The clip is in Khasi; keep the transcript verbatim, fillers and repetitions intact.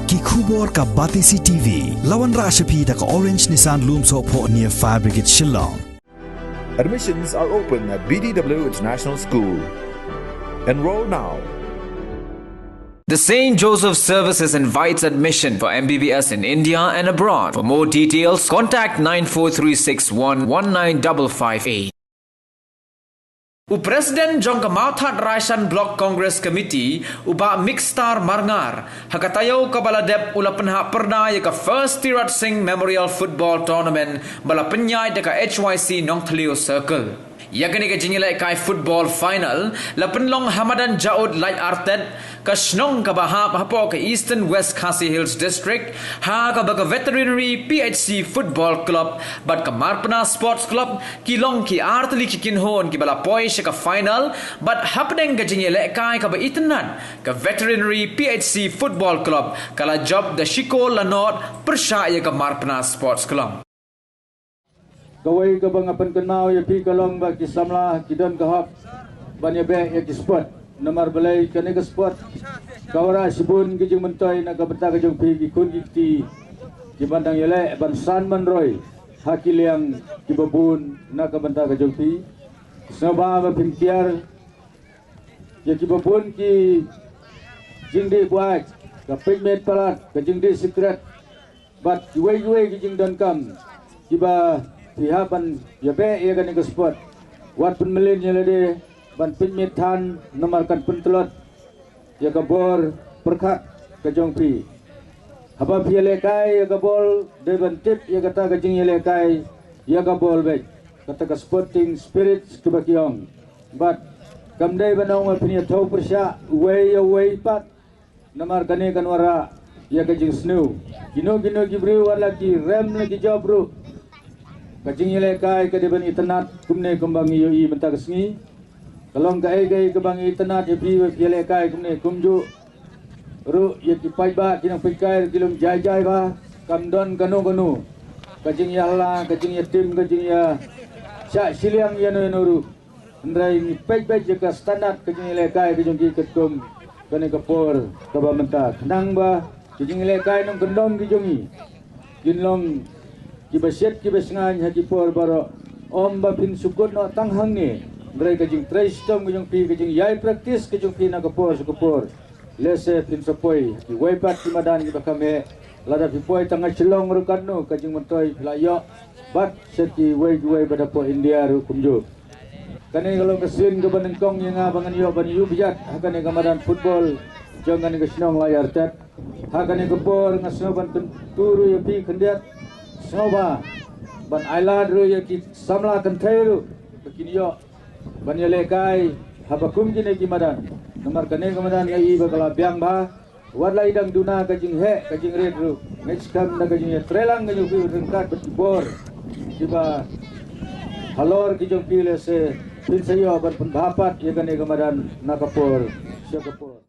Ki khubor ka Batesi T V. La wanrah sha phi da ka Orange Nissan Lumsohphoh near Fire Brigade Shillong. Admissions are open at B D W International School. Enroll now. The Saint Joseph Services invites admission for M B B S in India and abroad. For more details, contact nine four three six one one nine double five eight. U President jong ka Mawthadraishan Block Congress Committee, u Bah Mixtar Marngar, ha ka taïew kaba la dep u la pynhap pyrda ïa ka First Tirot Sing Memorial Football Tournament ba la pynïaid da ka H Y C Nongthliew Circle. Ïa kane ka jingïalehkai football final la pynlong ha madan Jaud Laitartet, ka shnong kaba hap hapoh ka Eastern West Khasi Hills District, ha kaba ka Veterinary P H C Football Club bad ka Marpna Sports Club ki long ki artylli ki kynhun kiba la poi sha ka final, bad hapdeng ka jingïalehkai kaba itynnad, ka Veterinary P H C Football Club ka la jop da shikor la nod pyrshah ïa ka Marpna Sports Club. Kawei kaba nga pynkynmaw ïa phi ka long ba ki samla ki don ka hok ban ïa beh ïa ki sport. Namar balei kane ka sport ka wanrah shibun ki jingmyntoi na ka bynta ka jong phi ki khun ki kti, ki ban dang ïaleh ban san ban roi ha ki liang kiba bun na ka bynta ka jong phi. Sngewbha ba phin kiar ïa kiba bun ki jingdih buaid, ka pynmih palat, ka jingdih sikret, bad kiwei kiwei ki jingdonkam kiba phi hap ban ïa beh ïa kane ka sport. Wat pynmlien ïa lade ban pynmih than, namar kan pyntlot ïa ka bor pyrkhat ka jong phi. Haba phi ïalehkai ïa ka bol, dei ban tip ïa kata ka jingïalehkai ïa ka bol beit, kata ka sporting spirit kaba ki ong. Bad kam dei ban ong ba phin ïa thew pyrshah uwei ïa uwei pat, namar kane kan wanrah ïa ka jingsniew. Kino kino ki briew wat la ki rem la ki jop ruh, ka jingïalehkai ka dei ban itynnad kumne kumba ngi ïohi mynta ka sngi. Ka long kaei kaei kaba ngi itynnad ïa phi ba phi ïalehkai kumne, kumjuh ruh ïa ki paidbah ki nongpeitkai ruh ki long jai jai bha. Kam don kano kano ka jingïahala, ka jingïatim, ka jingïashah shiliang ïano ïano ruh. Hynrei ngi peit beit ïa ka standard ka jingïalehkai ka jong ki katkum kane ka por kaba mynta, khnang ba ki jingïalehkai nongkyndong ki jong ngi kin long kiba shet kiba shngaiñ ha ki por baroh. Ym ba phin shu kut noh tang hangne, hynrei ka jingtrei shitom ka jong phi, ka jingïai practice ka jong phi na ka por sha ka por, lehse phin sa poi ha kiwei pat ki madan kiba kham heh. Lada phi poi tang ha Shillong ruh katno ka jingmyntoi phi la ïoh, bad sha kiwei kiwei bad hapoh India ruh kumjuh. Kane ka long ka sien kaba nyngkong ïa nga ba ngan ïoh ban ïuh bjat ha kane ka madan football jong kane ka shnong Laitartet. Ha kane ka por nga sngew ban kyntu ruh ïa phi khyndiat, sngewbha ban ailad ruh ïa ki samla kynthei ruh ba kin ïoh ban ïalehkai haba kum kine ki madan. Namar kane ka madan nga i ba ka la biang bha. Wat la i dang duna ka jingheh ka jingrit ruh, ngeit skhem da ka jingïatreilang ka jong phi ryngkat bad ki bor kiba halor ki jong phi, lehse phin sa ïoh ban pynbha pat ïa kane ka madan na ka por sha ka por.